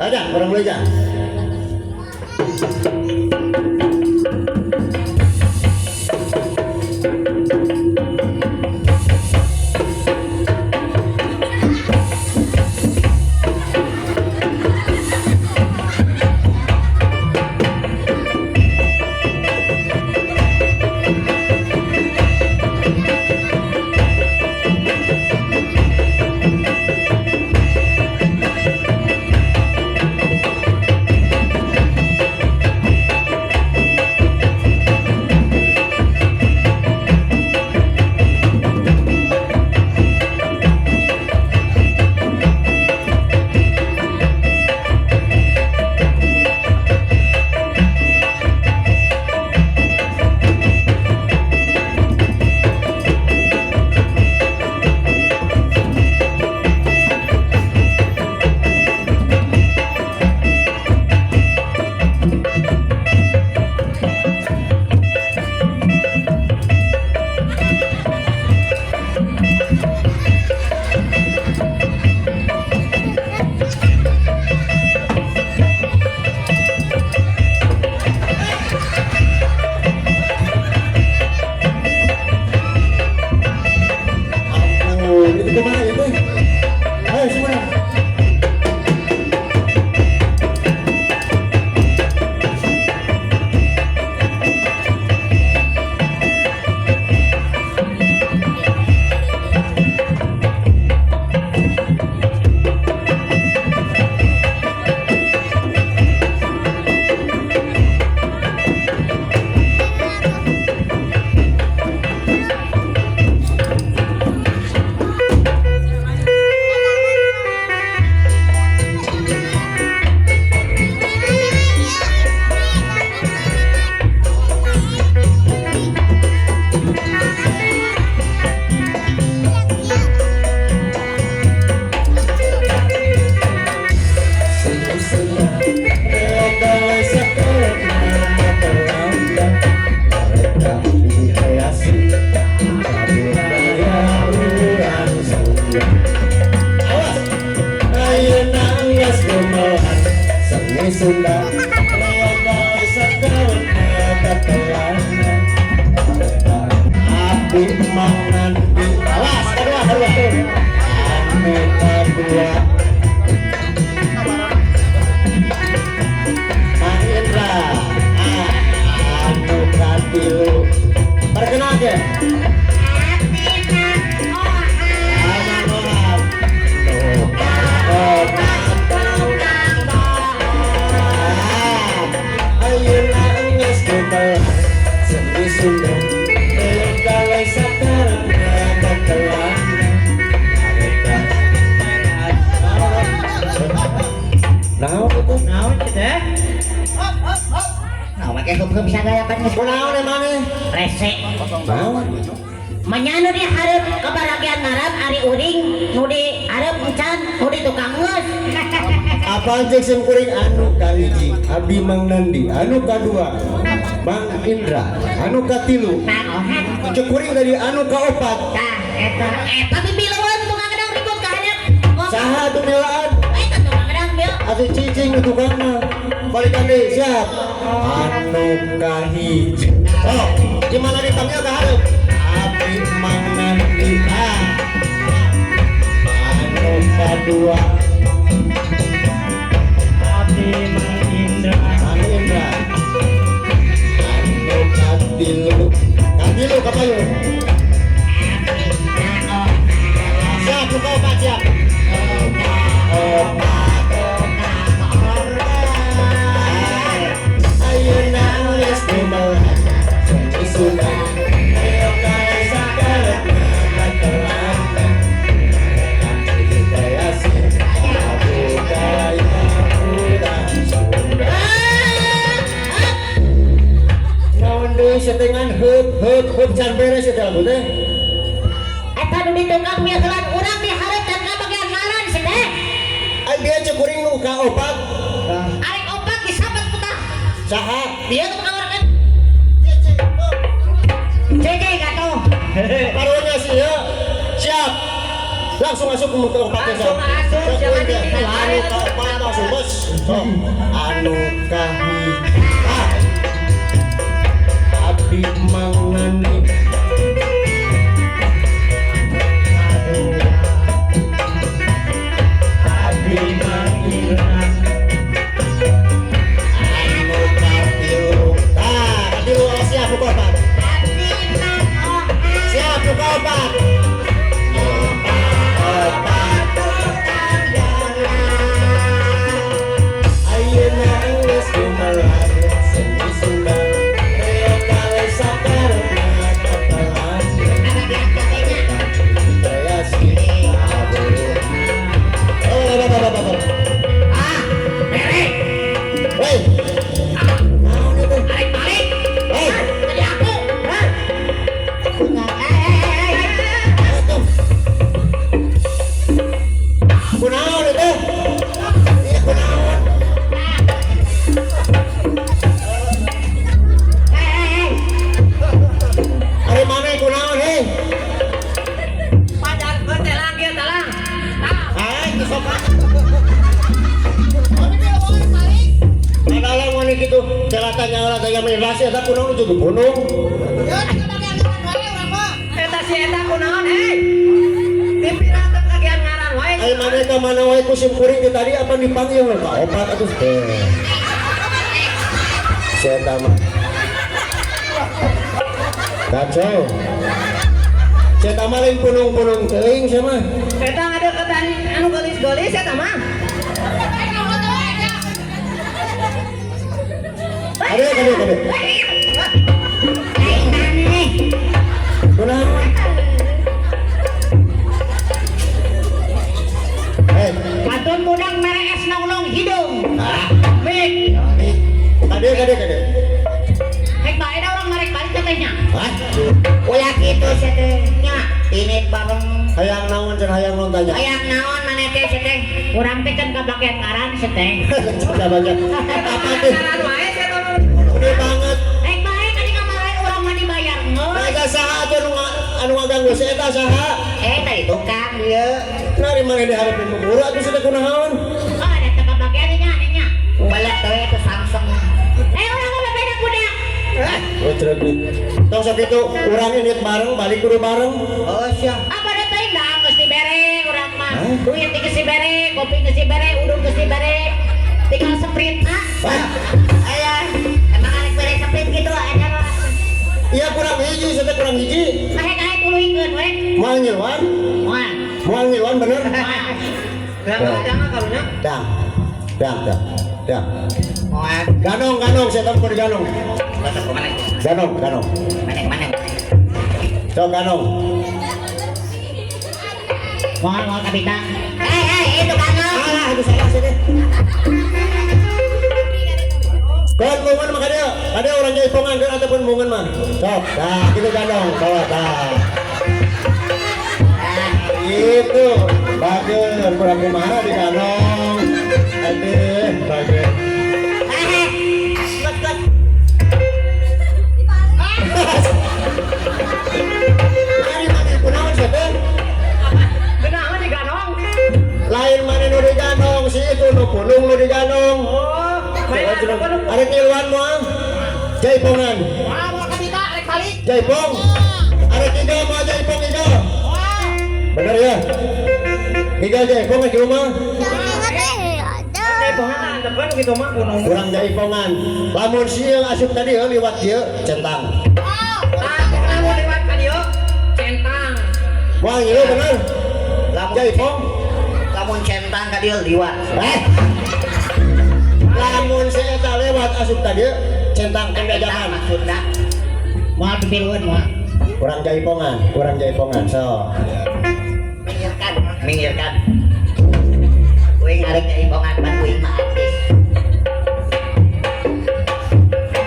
Aja, orang mulai aja. Ampun, itu kemana itu? Ayo semua. Awas, ayeuna geus gumelar seni Sunda. Abdi Mang Nandi. Awas, kedua, kedua. Anu kadua Mang Indra. Ah, anu katilu. Perkenalkan. Mang Ohat. Tuh, ayeuna geus gumelar seni Sunda. Gawe sakarepna katelahna. Naon itu? Naon teh? Naon make hukum sagala pan geus Kunaon emangnya? Rese. Naon? Manya nu di hareup kabaragian ngarep ari uring, nu di hareup encan, nu di tukang geus. Apaan cek sim kuring? Anu kahiji Abdi Mang Nandi, anu kadua Mang Indra, anu katilu Mang Ohat. Cek kuring dari anu kaopat. Tah eta eta bibileun tukang gedang ribut ka hareup. Saha tuh milaan? Eta tukang gedang bieu. Atuh cicing nu tukang mah. Balikan deui, siap. Anu kahiji. Oh, gimana dipanggil ka hareup? Abdi Mang Nandi. Ah. Anu kadua Abdi Mang Indra. Mang Indra. Anu katilu. Katilu kapayu. Siap, nu kaopat siap. Opat. Ayeuna geus gumelar seni Sunda. Ayo gawe sakarepna katelahna. Kreasi budaya urang Sunda. Naon deui setengan heup heup heup can beres eta lagu teh. Eta nu di tukang mieukeun urang di hareup dan kabagian ngaran si teh. Ai bieu cek kuring nu kaopat. Arek opat disabet ku tah. Saha? Dia tukang orang kan. Cece gatuh. Karunya sih ya. Siap. Langsung masuk ke opat. Langsung masuk, jangan Anu ditinggal. kaopat langsung bos. Sok anu kahiji. Ah. Abdi Mang Nani. Abdi Mang Indra. Anu katilu. Tah, katilu siap nu kaopat. Abdi Mang Oha. Siap nu kaopat. Opat tukang jalan. Ayeuna geus gumelar seni Sunda. Reog kalesakarna kapelan. Kreasi kabur. Oh, apa apa apa. Ah, bere. Hei. Naon itu? Balik balik. Hei. Tadi aku. Hah? Eh, eh, eh, eh. Kunaon itu? Iya kunaon? Eh, eh, eh. Ari mana kunaon hei? Padahal betelang ieu talang. Tah. Ah, itu sopan. Padahal mun kitu celata nyawa teh melasi eta kunaon juga gunung. Eta si eta kunaon hei? Dipira teu kagian ngaran wae. Ari mana ka mana wae ku sim kuring di tadi apa dipanggil we ka opat atuh teh. Si eta mah. Kacau. Si eta mah lain punung-punung teuing sia mah. Eta ngadeukeutan anu geulis-geulis eta mah. Kade kade kade. Lain maneh. Kunaon? Hei, Pantun budak mere es nong-nong hidung. ah, Mik. kade kade kade. Hek bae da urang marek balik teh nya. Hah? Ulah kitu sia teh nya. Ini bareng Hayang naon cenah hayang naon tanya. hayang naon maneh teh sia teh. Urang teh can kabagian ngaran sia teh. Coba baca. Apa tuh? Ngaran wae sia teh. Gede banget. Hek bae kadi kamaran urang mah dibayar Nah, geus. eta saha atuh nu anu ngaganggu si eta saha? Eh tadi tukang ieu. Nah, di mana diharapin bubur atuh si teh kunaon? Oh, ada teu kabagian nya nya. Balak teh teu samseng. Eh urang mah beda budak. Oh, cerek nih. Tong sok itu urang ini bareng balik kudu bareng. Oh sia. Apa da teuing da geus dibere urang mah. Hah? Duit geus dibere, kopi geus dibere, udung geus dibere. Tinggal seprit na. Hah? Aya, emang arek bere seprit gitu ada mah. Iya kurang hiji, si teh kurang hiji. Kahek ae tuluykeun we. Moal ngiluan? Moal. Moal ngiluan bener? Moal. Dang dang karunya. Dang. Dang, dang. Dang. Moal. Ganong, ganong, saya tahu kudu ganong. Ganong, ganong. Mana mana. Sok ganong. Moal moal kabita. Eh eh itu kanong. Alah, itu salah sih deh. Kon mungan mah kadieu. Kadieu urang jaipongan keun ataupun mungan mah. Sok, tah kitu ganong, bawa tah. Itu bager kurang kumaha di ganong. Aduh, bager. Eh eh. Gus gus. Ari maneh kunaon sia teh? Kunaon diganong? Lain maneh nu diganong, si itu nu pulung nu diganong. Oh, main anu Arek ngiluan moal? Jaipongan. Wah, moal kabita rek balik. Jaipong. Arek iga moal jaipong iga. Bener ya? Iga jaipong di rumah. Jaipongan antepan gitu mah kuno. Kurang jaipongan. Lamun sieu asup tadi heuh liwat kieu centang. Tah, lamun lewat ka dieu centang. Moal ngilu bener? Lamun Jaipong. Lamun centang ka dieu liwat. Eh. Lamun si eta lewat asup tadi centang pendajahan. Maksudna. Moal pipilueun moal. Kurang jaipongan, kurang jaipongan. So. Minggirkan, minggirkan. Uing arek jaipongan pan uing mah artis.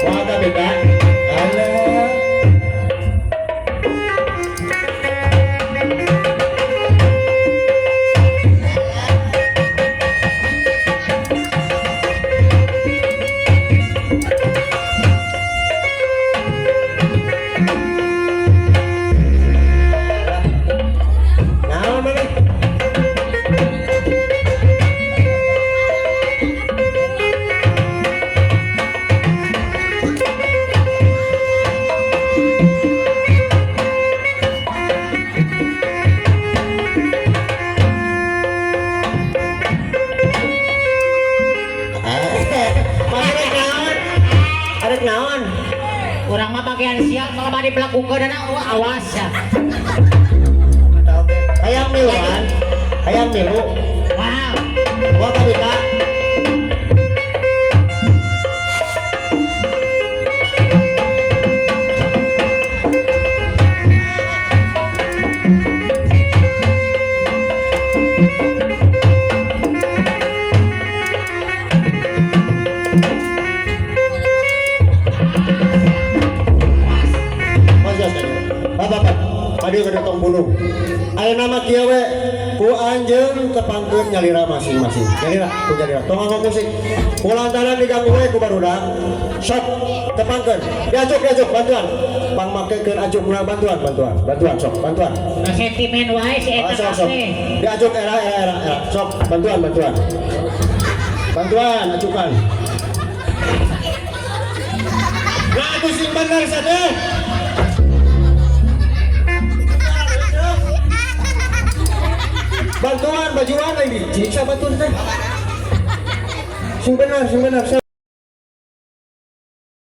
Moal tapi Pak. Alah. Naon maneh? Urang mah bagian siap kalau bade pelakukeun awas ya. Hayang miluan, hayang milu. Wow. Gua kabita. Bapak, tadi kada tong bunuh. Ayeuna mah kieu we, ku anjeun tepangkeun nyalira masing-masing. Nyalira, ku nyalira. Tong nganggo musik. Ku lantaran diganggu we ku barudak. Sok tepangkeun. Diajuk, diajuk bantuan. Pangmakekeun acukna bantuan, bantuan, bantuan sok, bantuan. Nah, sentimen wae si Ah, eta sok, sok. kabeh. Diajuk era era era era. Sok, bantuan, bantuan. Bantuan, acukan. Nah, aku sing bener sate. Bantuan bajuan lagi dicik batur teh. Sing bener, sing bener.